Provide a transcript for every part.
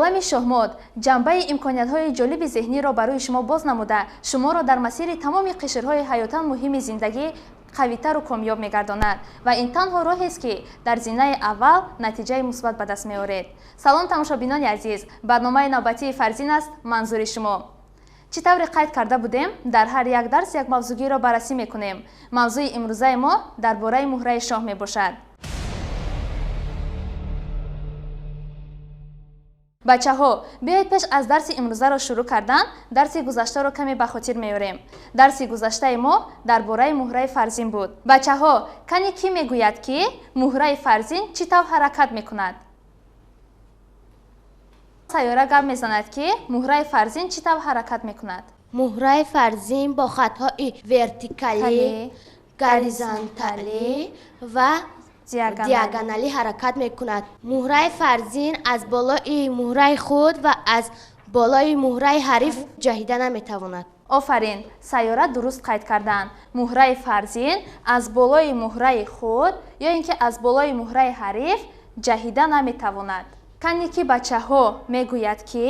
Олами шоҳмот ҷанбаи имкониятҳои ҷолиби зеҳниро барои шумо боз намуда, шуморо дар масири тамоми қишрҳои ҳаётан муҳими зиндагӣ қавитару комёб мегардонад ва ин танҳо роҳест, ки дар зинаи аввал натиҷаи мусбат ба даст меоред. Салом, тамошобинони азиз! Барномаи навбатии Фарзин аст манзури шумо. Чӣ тавре қайд карда будем, дар ҳар як дарс як мавзӯгиро баррасӣ мекунем. Мавзӯи имрӯзаи мо дар бораи муҳраи шоҳ мебошад. Бачаҳо, биёед пеш аз дарси имрӯзаро шурӯъ кардан, дарси гузаштаро каме ба хотир меорем. Дарси гузаштаи мо дар бораи муҳраи фарзин буд. Бачаҳо, кани кӣ мегӯяд, ки муҳраи фарзин чӣ тавр ҳаракат мекунад? Сайёра гап мезанад, ки муҳраи фарзин чӣ тавр ҳаракат мекунад? Муҳраи фарзин бо хатҳои вертикалӣ, горизонталӣ ва диагоналӣ ҳаракат мекунад. Муҳраи фарзин аз болои муҳраи худ ва аз болои муҳраи ҳариф ҷаҳида наметавонад. Офарин, Сайёра дуруст қайд карданд. Муҳраи фарзин аз болои муҳраи худ ё ин ки аз болои муҳраи ҳариф ҷаҳида наметавонад. Кане ки бачаҳо мегӯяд, ки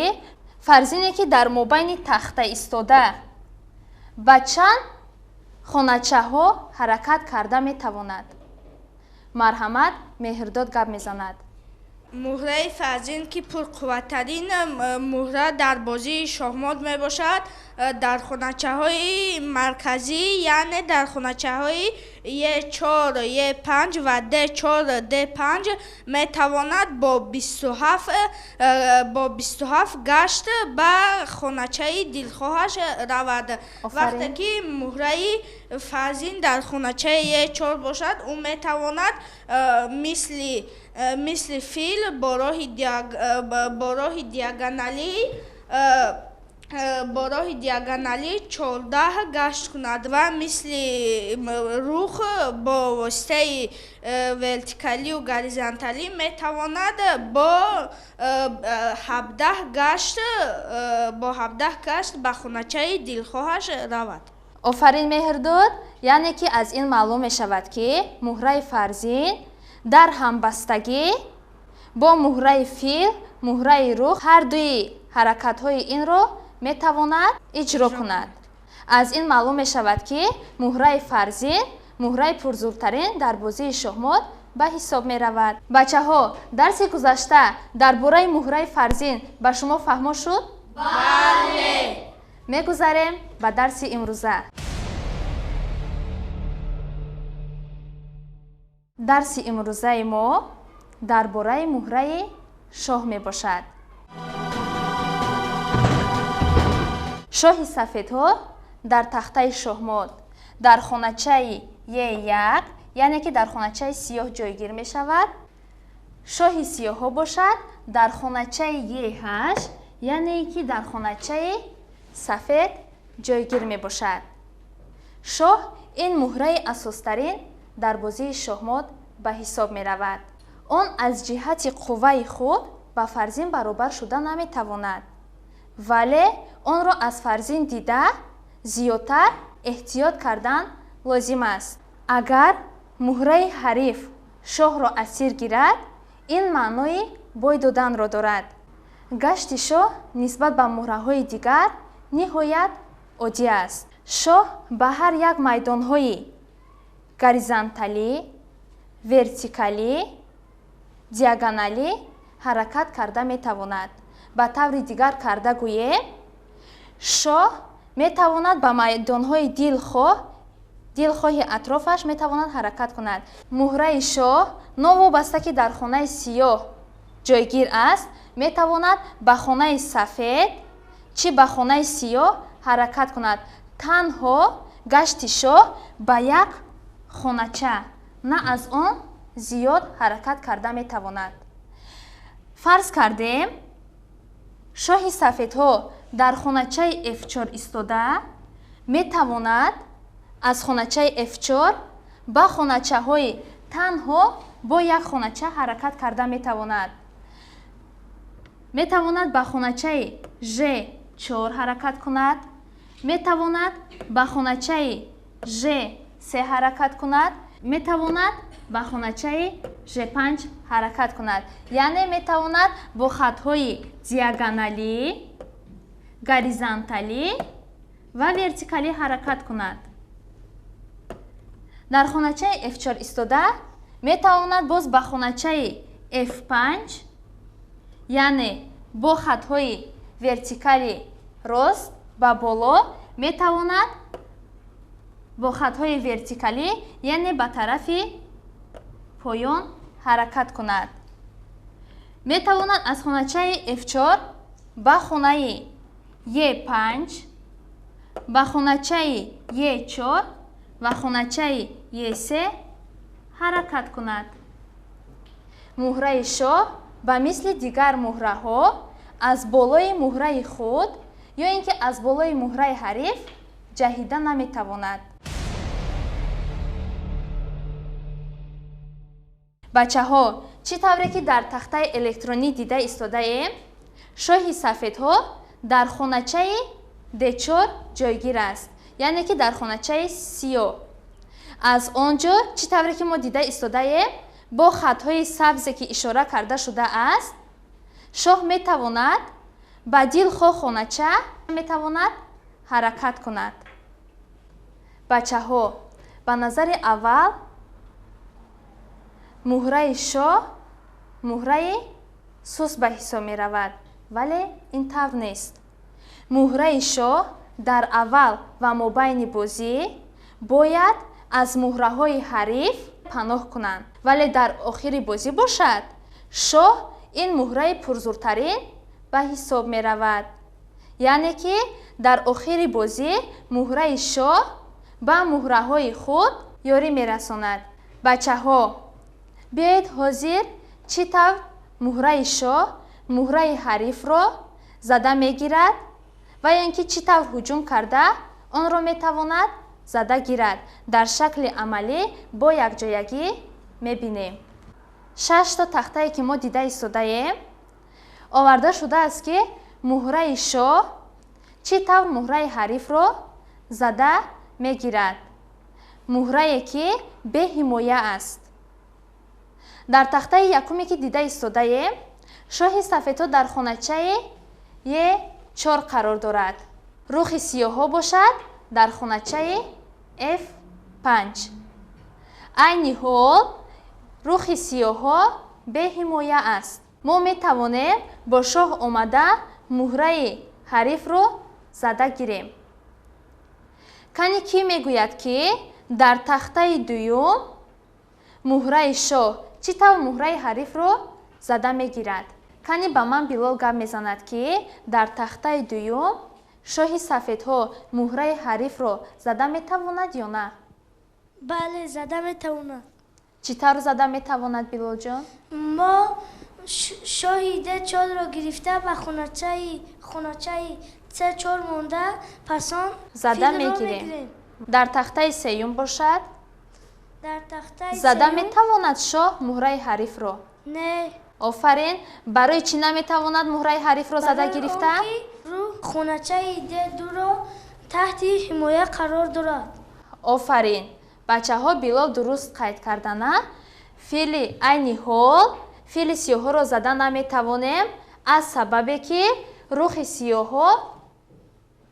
фарзине, ки дар мобайни тахта истода, ба чанд хоначаҳо ҳаракат карда метавонад? Марҳамат, Меҳрдод гап мезанад. Муҳраи фарзин, ки пурқувваттарин муҳра дар бозии шоҳмот мебошад, дар хоначаҳои марказӣ, яъне дар хоначаҳои Е4, Е5 ва Д4, Д5 метавонад бо 27 гашт ба хоначаи дилхоҳаш равад. Вақте ки муҳраи фарзин дар хоначаи Е4 бошад, ӯ метавонад мисли фил бо роҳи диагоналӣ 14 гашт кунад ва мисли рух бо воситаи вертикалию горизонталӣ метавонад бо 17 гашт ба хоначаи дилхоҳаш равад. Офарин, Меҳрдод! Яъне ки аз ин маълум мешавад, ки муҳраи фарзин дар ҳамбастагӣ бо муҳраи фил, муҳраи рух ҳар дуи ҳаракатҳои инро метавонад иҷро кунад. Аз ин маълум мешавад, ки муҳраи фарзин муҳраи пурзуртарин дар бозии шоҳмот ба ҳисоб меравад. Бачаҳо, дарси гузашта дар бораи муҳраи фарзин ба шумо фаҳмо шуд? Бале! Мегузарем ба дарси имрӯза. Дарси имрӯзаи мо дар бораи муҳраи шоҳ мебошад. Шоҳи сафедҳо дар тахтаи шоҳмот дар хоначаи Е1, яъне ки дар хоначаи сиёҳ ҷойгир мешавад. Шоҳи сиёҳҳо бошад дар хоначаи Е8, яъне ки дар хоначаи сафед ҷойгир мебошад. Шоҳ ин муҳраи асостарин дар бозии шоҳмот ба ҳисоб меравад. Он аз ҷиҳати қувваи худ ба фарзин баробар шуда наметавонад, вале онро аз фарзин дида зиёдтар эҳтиёт кардан лозим аст. Агар муҳраи ҳариф шоҳро асир гирад, ин маънои бой доданро дорад. Гашти шоҳ нисбат ба муҳраҳои дигар ниҳоят оддӣ аст. Шоҳ ба ҳар як майдонҳои горизонталӣ, вертикалӣ, диагоналӣ ҳаракат карда метавонад. Ба таври дигар карда гӯем, шоҳ метавонад ба майдонҳои дилхоҳи атрофаш метавонад ҳаракат кунад. Муҳраи шоҳ новобаста ки дар хонаи сиёҳ ҷойгир аст, метавонад ба хонаи сафед чӣ ба хонаи сиёҳ ҳаракат кунад. Танҳо гашти шоҳ ба як хонача, на аз он зиёд ҳаракат карда метавонад. Фарз кардем, шоҳи сафедҳо дар хоначаи F4 истода метавонад аз хоначаи F4 ба хоначаҳои танҳо бо як хонача ҳаракат карда метавонад. Метавонад ба хоначаи Ж4 ҳаракат кунад, метавонад ба хоначаи Ж3 ҳаракат кунад, метавонад ба хоначаи Ж5 ҳаракат кунад. Яъне метавонад бо хатҳои диагоналӣ, горизонталӣ ва вертикалӣ ҳаракат кунад. Дар хоначаи F4 истода метавонад боз ба хоначаи F5, яъне бо хатҳои вертикали рост ба боло метавонад бо хатҳои вертикалӣ, яъне ба тарафи поён ҳаракат кунад. Метавонад аз хоначаи F4 ба хонаи Е5, ба хоначаи Е4 ва хоначаи Е3 ҳаракат кунад. Муҳраи шоҳ ба мисли дигар муҳраҳо аз болои муҳраи худ ё ин ки аз болои муҳраи ҳариф ҷаҳида наметавонад. Бачаҳо, чӣ тавре ки дар тахтаи электронӣ дида истодаем, шоҳи сафедҳо дар хоначаи Д4 ҷойгир аст, яъне ки дар хоначаи сиёҳ. Аз он ҷо чӣ тавре ки мо дида истодаем, бо хатҳои сабзе ки ишора карда шудааст, шоҳ метавонад ба дилхоҳ хонача метавонад ҳаракат кунад. Бачаҳо, ба назари аввал муҳраи шоҳ муҳраи сус ба ҳисоб меравад, вале ин тавр нест. Муҳраи шоҳ дар аввал ва мобайни бозӣ бояд аз муҳраҳои ҳариф паноҳ кунанд, вале дар охири бозӣ бошад, шоҳ ин муҳраи пурзуртарин ба ҳисоб меравад. Яъне ки дар охири бозӣ муҳраи шоҳ ба муҳраҳои худ ёрӣ мерасонад. Бачаҳо, биёед ҳозир чӣ тавр муҳраи шоҳ муҳраи ҳарифро зада мегирад ва ё ин ки чӣ тавр ҳуҷум карда онро метавонад зада гирад. Дар шакли амалӣ бо якҷоягӣ мебинем. 6 то тахтае ки мо дида истодаем, оварда шудааст ки муҳраи шоҳ чӣ тавр муҳраи ҳарифро зада мегирад. Муҳрае ки беҳимоя аст. Дар тахтаи якуме ки дида истодаем, шоҳи сафедҳо дар хоначаи Е4 қарор дорад. Рухи сиёҳҳо бошад дар хоначаи F5. Айни ҳол рухи сиёҳҳо беҳимоя аст. Мо метавонем бо шоҳ омада муҳраи ҳарифро зада гирем. Кани кӣ мегӯяд ки дар тахтаи дуюм муҳраи шоҳ чӣ тавр муҳраи ҳарифро зада мегирад? Кани ба ман Билол гап мезанад ки дар тахтаи дуюм шоҳи сафедҳо муҳраи ҳарифро зада метавонад ё на? Бале, зада метавонад. Чӣ тавр зада метавонад, Билолҷон? Мо шоҳи Д4-ро гирифта ба хоначаи С4 монда, пас он зада мегирем. Дар тахтаи сеюм бошад? Дар тахтаи зада метавонад шоҳ муҳраи ҳарифро? Не. Офарин. Барои чӣ наметавонад муҳраи ҳарифро зада гирифта? Хоначаи Д2-ро таҳти ҳимоя қарор дорад. Офарин. Бачаҳо, Билол дуруст қайд кардана. Фили айни ҳол фили сиёҳҳоро зада наметавонем аз сабабе ки рухи сиёҳҳо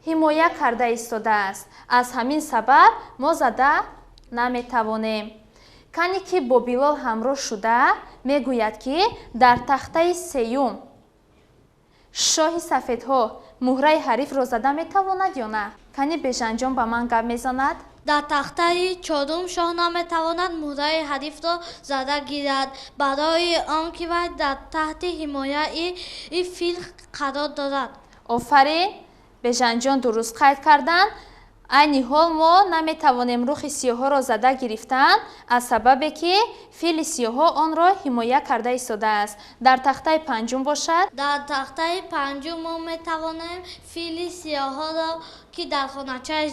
ҳимоя карда истодааст. Аз ҳамин сабаб мо зада наметавонем. Кани ки бо Билол ҳамроҳ шуда мегӯяд ки дар тахтаи сеюм шоҳи сафедҳо муҳраи ҳарифро зада метавонад ё на? Кани Бежанҷон ба ман гап мезанад. Дар тахтаи чорум шоҳ наметавонад муҳраи ҳарифро зада гирад, барои он ки вай дар таҳти ҳимояи фил қарор дорад. Офарин, Бежанҷон дуруст қайд карданд. Айни ҳол мо наметавонем рухи сиёҳҳоро зада гирифтан аз сабабе ки фили сиёҳҳо онро ҳимоя карда истодааст. Дар тахтаи панҷум бошад? Дар тахтаи панҷум мо метавонем фили сиёҳҳоро ки дар хоначаи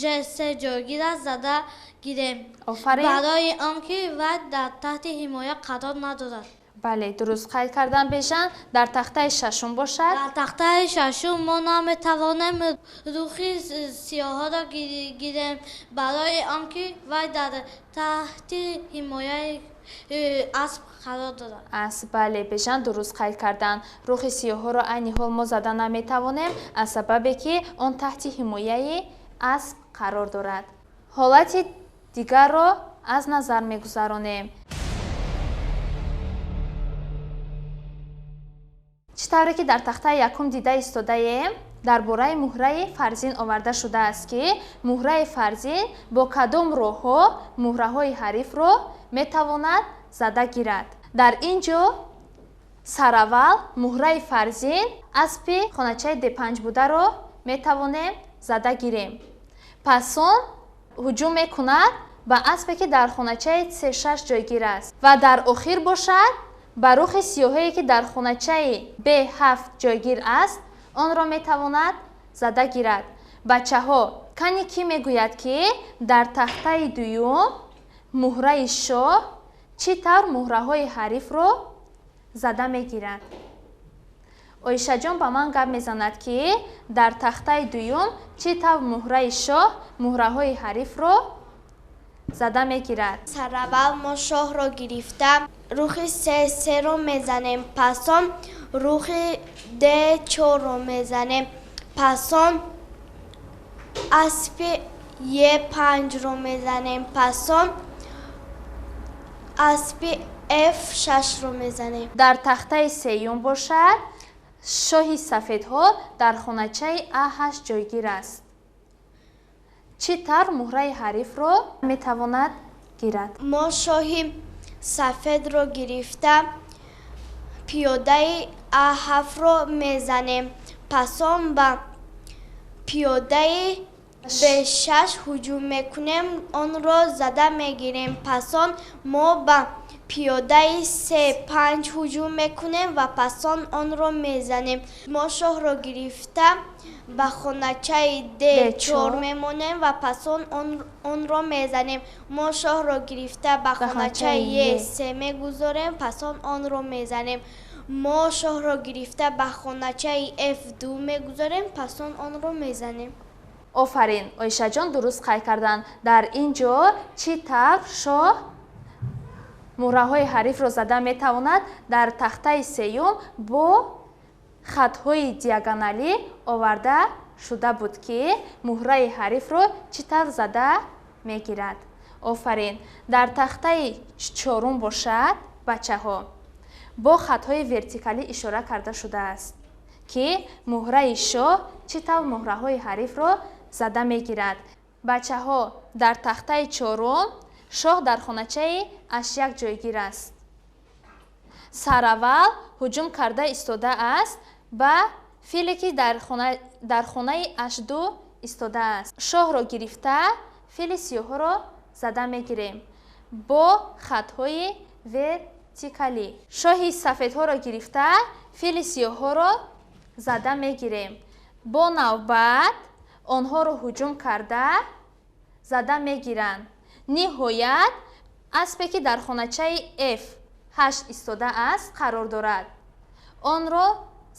Ж3 ҷойгир аст зада гирем. Офарин. Барои он ки вай дар таҳти ҳимоя қарор надорад. Бале, дуруст қайд кардан Бежан. Дар тахтаи шашум бошад? Дар тахтаи шашум мо наметавонем рухи сиёҳҳоро гирем, барои он ки вай дар таҳти ҳимояи асп қарор дорад. Асп, бале, Бежан дуруст қайд кардан. Рухи сиёҳҳоро айни ҳол мо зада наметавонем, аз сабабе ки он таҳти ҳимояи асп қарор дорад. Ҳолати дигарро аз назар мегузаронем. Чӣ тавре ки дар тахтаи якум дида истодаем, дар бораи муҳраи фарзин оварда шудааст, ки муҳраи фарзин бо кадом роҳҳо муҳраҳои ҳарифро метавонад зада гирад. Дар ин ҷо сараввал муҳраи фарзин аспи хоначаи Д5 бударо метавонем зада гирем. Пас он ҳуҷум мекунад ба аспе, ки дар хоначаи С6 ҷойгир аст ва дар охир бошад ба рухи сиёҳое, ки дар хоначаи Б7 ҷойгир аст, онро метавонад зада гирад. Бачаҳо, кани кӣ мегӯяд, ки дар тахтаи дуюм муҳраи шоҳ чӣ тавр муҳраҳои ҳарифро зада мегирад? Оишаҷон ба ман гап мезанад, ки дар тахтаи дуюм чӣ тавр муҳраи шоҳ муҳраҳои ҳарифро зада мегирад. Сараввал мо шоҳро гирифта рухи С3-ро мезанем, пас он рухи Д4-ро мезанем, пас он аспи Е5-ро мезанем, пас он аспи Ф6-ро мезанем. Дар тахтаи сеюм бошад, шоҳи сафедҳо дар хоначаи А8 ҷойгир аст. Чӣ тавр муҳраи ҳарифро метавонад гирад? Мо шоҳи сафедро гирифта пиёдаи А7-ро мезанем, пас он ба пиёдаи Б6 ҳуҷум мекунем, онро зада мегирем, пас он мо ба пиёдаи С5 ҳуҷум мекунем ва пас он онро мезанем. Мо шоҳро гирифта ба хоначаи Д4 мемонем ва пас он онро мезанем. Мо шоҳро гирифта ба хоначаи Е3 мегузорем, пас он онро мезанем. Мо шоҳро гирифта ба хоначаи Ф2 мегузорем, пас он онро мезанем. Офарин, Оишаҷон дуруст қайд кардан. Дар ин ҷо чӣ тавр шоҳ муҳраҳои ҳарифро зада метавонад? Дар тахтаи сеюм бо хатҳои диагоналӣ оварда шуда буд, ки муҳраи ҳарифро чӣ тавр зада мегирад. Офарин. Дар тахтаи чорум бошад, бачаҳо, бо хатҳои вертикалӣ ишора карда шудааст, ки муҳраи шоҳ чӣ тавр муҳраҳои ҳарифро зада мегирад. Бачаҳо, дар тахтаи чорум шоҳ дар хоначаи H1 ҷойгир аст. Сараввал ҳуҷум карда истодааст ба филе, ки дар хонаи H2 истодааст. Шоҳро гирифта фили сиёҳро зада мегирем бо хатҳои вертикалӣ. Шоҳи сафедҳоро гирифта фили сиёҳҳоро зада мегирем. Бо навбат онҳоро ҳуҷум карда зада мегиранд. Ниҳоят аспе, ки дар хоначаи Ф8 истодааст, қарор дорад, онро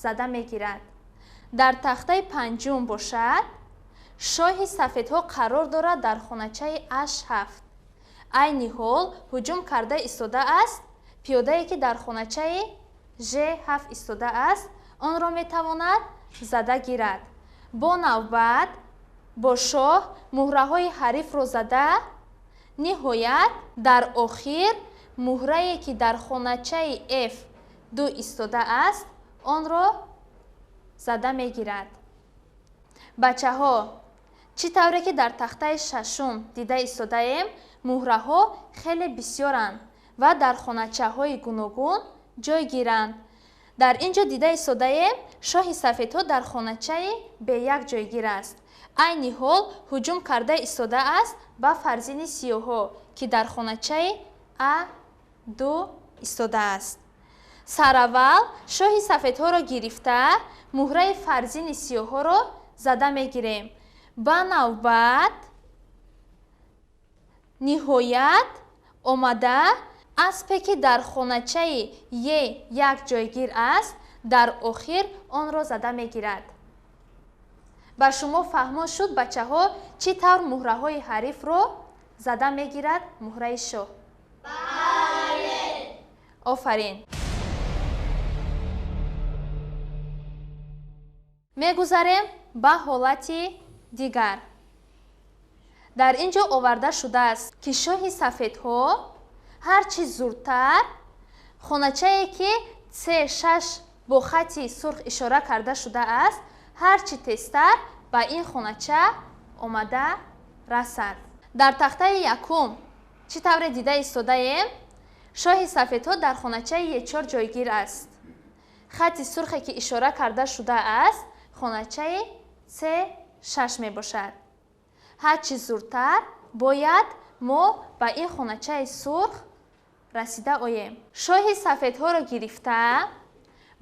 зада мегирад. Дар тахтаи панҷум бошад, шоҳи сафедҳо қарор дорад дар хоначаи H7. Айни ҳол ҳуҷум карда истодааст пиёдае, ки дар хоначаи Ж7 истодааст, онро метавонад зада гирад. Бо навбат бо шоҳ муҳраҳои ҳарифро зада, ниҳоят дар охир муҳрае, ки дар хоначаи Ф2 истодааст, онро зада мегирад. Бачаҳо, чӣ тавре ки дар тахтаи шашум дида истодаем, муҳраҳо хеле бисёранд ва дар хоначаҳои гуногун ҷой гиранд. Дар ин ҷо дида истодаем, шоҳи сафедҳо дар хоначаи Б1 ҷойгир аст. Айни ҳол ҳуҷум карда истодааст ба фарзини сиёҳҳо, ки дар хоначаи А2 истодааст. Сараввал шоҳи сафедҳоро гирифта муҳраи фарзини сиёҳҳоро зада мегирем. Ба навбат ниҳоят омада Аспе ки дар хоначаи Е1 ҷойгир аст, дар охир онро зада мегирад. Ба шумо фаҳмо шуд, бачаҳо, чӣ тавр муҳраҳои ҳарифро зада мегирад муҳраи шоҳ? Бале! Офарин! Мегузарем ба ҳолати дигар. Дар ин ҷо оварда шудааст, ки шоҳи сафедҳо ҳар чӣ зудтар хоначае ки С6 бо хати сурх ишора карда шудааст, ҳар чӣ тезтар ба ин хонача омада расад. Дар тахтаи якум чӣ тавре дида истодаем, шоҳи сафедҳо дар хоначаи Е4 ҷойгир аст. Хати сурхе ки ишора карда шудааст, хоначаи С6 мебошад. Ҳар чӣ зудтар бояд мо ба ин хоначаи сурх расида оем. Шоҳи сафедҳоро гирифта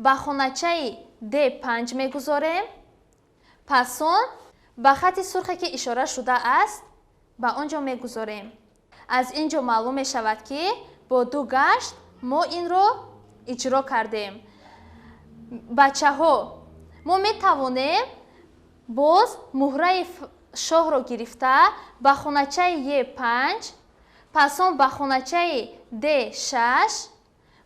ба хоначаи Д5 мегузорем, пас он ба хати сурхе ки ишора шудааст ба он ҷо мегузорем. Аз ин ҷо маълум мешавад, ки бо ду гашт мо инро иҷро кардем. Бачаҳо, мо метавонем боз муҳраи шоҳро гирифта ба хоначаи Е5, пас он ба хоначаи Д6,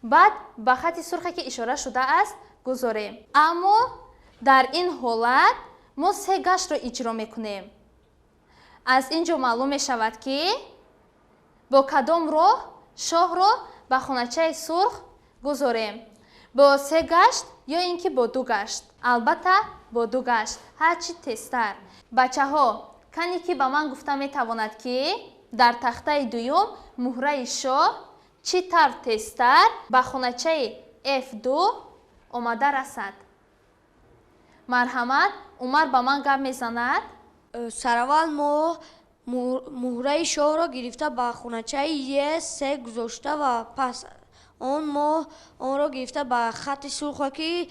баъд ба хати сурхе ки ишора шудааст гузорем. Аммо дар ин ҳолат мо се гаштро иҷро мекунем. Аз ин ҷо маълум мешавад, ки бо кадом роҳ шоҳро ба хоначаи сурх гузорем. Бо се гашт ё ин ки бо ду гашт? Албатта, бо ду гашт, ҳар чӣ тезтар. Бачаҳо, кане ки ба ман гуфта метавонад, ки дар тахтаи дуюм муҳраи шоҳ чӣ тавр тезтар ба хоначаи F2 омада расад? Марҳамат, Умар ба ман гап мезанад. Сараввал мо муҳраи шоҳро гирифта ба хоначаи Е3 гузошта ва пас он мо онро гирифта ба хати сурхе ки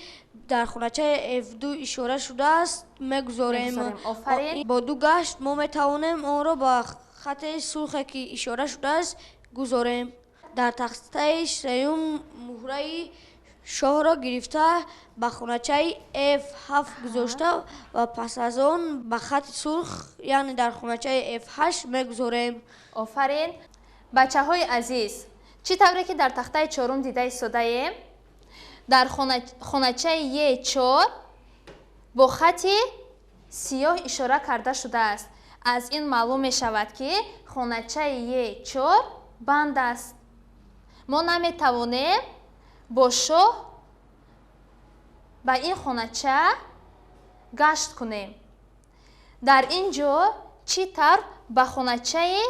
дар хоначаи F2 ишора шудааст мегузорем. Офарин! Бо ду гашт мо метавонем онро ба хати сурхе ки ишора шудааст гузорем. Дар тахтаи сеюм муҳраи шоҳро гирифта ба хоначаи F7 гузошта ва пас аз он ба хати сурх, яъне дар хоначаи F8 мегузорем. Офарин! Бачаҳои азиз, чӣ тавре ки дар тахтаи чорум дида истодаем, дар хоначаи Е4 бо хати сиёҳ ишора карда шудааст. Аз ин маълум мешавад, ки хоначаи Е4 банд аст. Мо наметавонем бо шоҳ ба ин хонача гашт кунем. Дар ин ҷо чӣ тавр ба хоначаи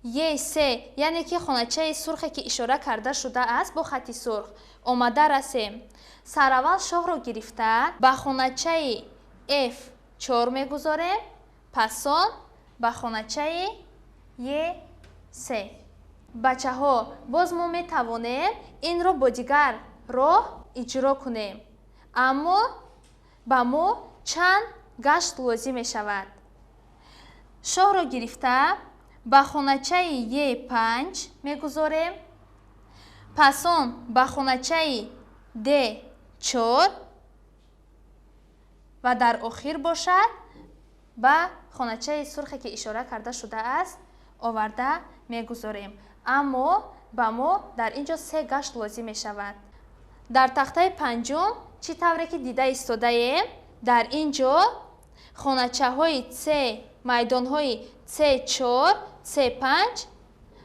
Е3, яъне ки хоначаи сурхе ки ишора карда шудааст бо хати сурх омада расем? Сараввал шоҳро гирифта ба хоначаи F4 мегузорем, пас он ба хоначаи Е3. Бачаҳо, боз мо метавонем инро бо дигар роҳ иҷро кунем, аммо ба мо чанд гашт лозим мешавад. Шоҳро гирифта ба хоначаи Е5 мегузорем, пас он ба хоначаи Д4 ва дар охир бошад ба хоначаи сурхе ки ишора карда шудааст оварда мегузорем. Аммо ба мо дар ин ҷо се гашт лозим мешавад. Дар тахтаи панҷум чӣ тавре ки дида истодаем, дар ин ҷо хоначаҳои С, майдонҳои С4, С5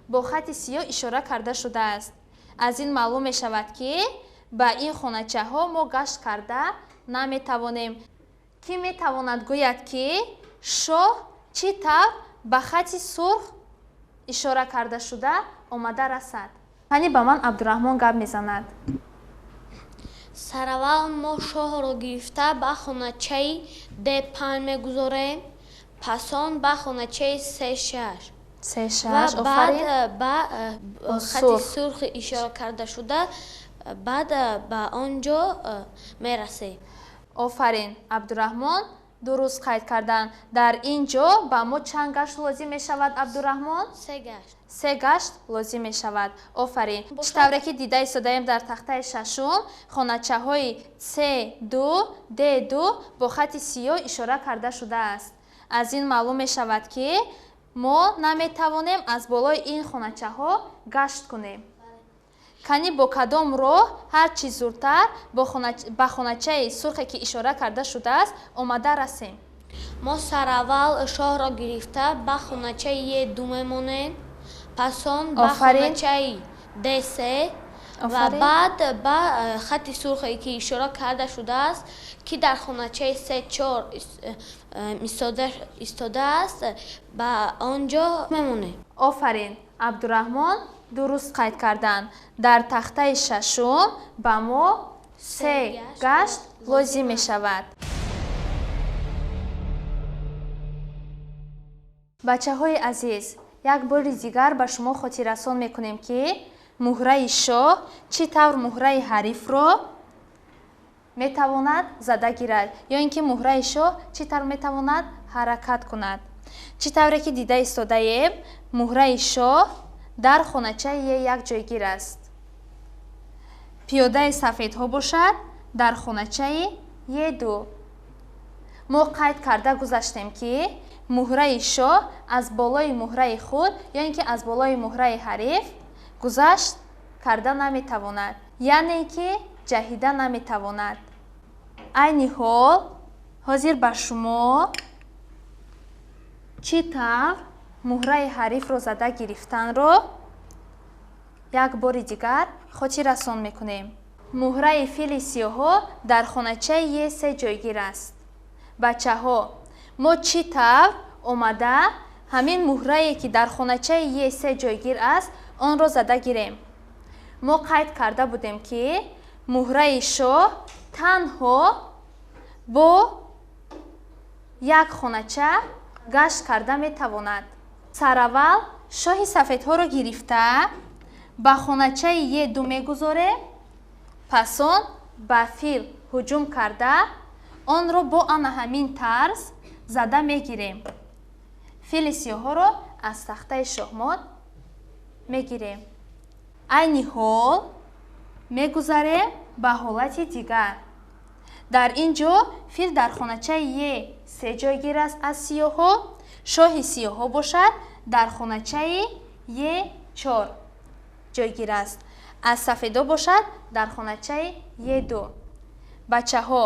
бо хати сиёҳ ишора карда шудааст. Аз ин маълум мешавад, ки ба ин хоначаҳо мо гашт карда наметавонем. Кӣ метавонад гӯяд, ки шоҳ чӣ тавр ба хати сурх ишора карда шуда омада расад? Ҳани ба ман Абдураҳмон гап мезанад. Сараввал мо шоҳро гирифта ба хоначаи Д5 мегузорем, пас он ба хоначаи С6. С6, ва баъд офарин. Ба Бо хати сурх. сурх ишора карда шуда, баъд ба он ҷо мерасем. Офарин, Абдураҳмон. Дуруст қайд кардан. Дар ин ҷо ба мо чанд гашт лозим мешавад, Абдураҳмон? 3 гашт. 3 гашт лозим мешавад. Офарин. Чӣ тавре ки дида истодаем дар тахтаи шашум, хоначаҳои С2, Д2 бо хати сиёҳ ишора карда шудааст. Аз ин маълум мешавад, ки мо наметавонем аз болои ин хоначаҳо гашт кунем. Кани бо кадом роҳ ҳар чӣ зудтар ба хоначаи сурхе ки ишора карда шудааст омада расем? Мо сараввал шоҳро гирифта ба хоначаи Е2 мемонем, пас он ба хоначаи Д3 ва баъд ба хати сурхе ки ишора карда шудааст, ки дар хоначаи С4 истодааст, ба он ҷо мемонем. Офарин, Абдураҳмон дуруст қайд кардан. Дар тахтаи шашум ба мо 3 гашт лозим мешавад. Бачаҳои азиз, як бори дигар ба шумо хотиррасон мекунем, ки муҳраи шоҳ чӣ тавр муҳраи ҳарифро метавонад зада гирад, ё ин ки муҳраи шоҳ чӣ тавр метавонад ҳаракат кунад. Чӣ тавре ки дида истодаем, муҳраи шоҳ дар хоначаи Е1 ҷойгир аст. Пиёдаи сафедҳо бошад дар хоначаи Е2. Мо қайд карда гузаштем, ки муҳраи шоҳ аз болои муҳраи худ ё ин ки аз болои муҳраи ҳариф гузашт карда наметавонад, яъне ки ҷаҳида наметавонад. Айни ҳол ҳозир ба шумо чӣ тавр муҳраи ҳарифро зада гирифтанро як бори дигар хотиррасон мекунем. Муҳраи фили сиёҳҳо дар хоначаи Е3 ҷойгир аст. Бачаҳо, мо чӣ тавр омада ҳамин муҳрае ки дар хоначаи Е3 ҷойгир аст, онро зада гирем? Мо қайд карда будем, ки муҳраи шоҳ танҳо бо як хонача гашт карда метавонад. Сараввал шоҳи сафедҳоро гирифта ба хоначаи Е2 мегузорем, пас он ба фил ҳуҷум карда онро бо ана ҳамин тарз зада мегирем. Фили сиёҳҳоро аз тахтаи шоҳмот мегирем. Айни ҳол мегузарем ба ҳолати дигар. Дар ин ҷо фил дар хоначаи Е3 ҷойгир аст аз сиёҳҳо, шоҳи сиёҳҳо бошад дар хоначаи Е4 ҷойгир аст. Аз сафедо бошад дар хоначаи Е2. Бачаҳо,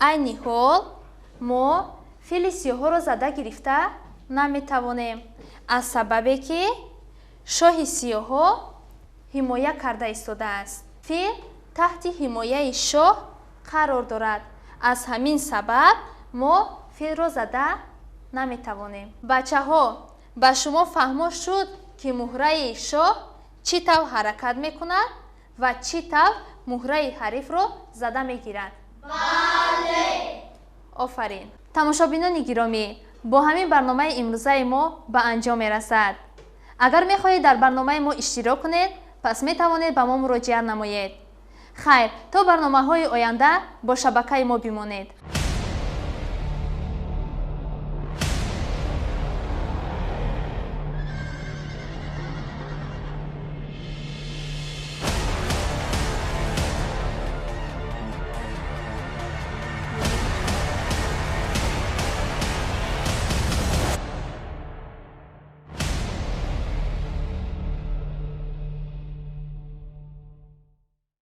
айни ҳол мо фили сиёҳҳоро зада гирифта наметавонем, аз сабабе ки шоҳи сиёҳҳо ҳимоя карда истодааст. Фил таҳти ҳимояи шоҳ қарор дорад. Аз ҳамин сабаб мо филро зада наметавонем. Бачаҳо, ба шумо фаҳмо шуд, ки муҳраи шоҳ чӣ тавр ҳаракат мекунад ва чӣ тавр муҳраи ҳарифро зада мегирад? Бале! Офарин! Тамошобинони гиромӣ, бо ҳамин барномаи имрӯзаи мо ба анҷом мерасад. Агар мехоҳед дар барномаи мо иштирок кунед, пас метавонед ба мо муроҷиат намоед. Хайр, то барномаҳои оянда бо шабакаи мо бимонед.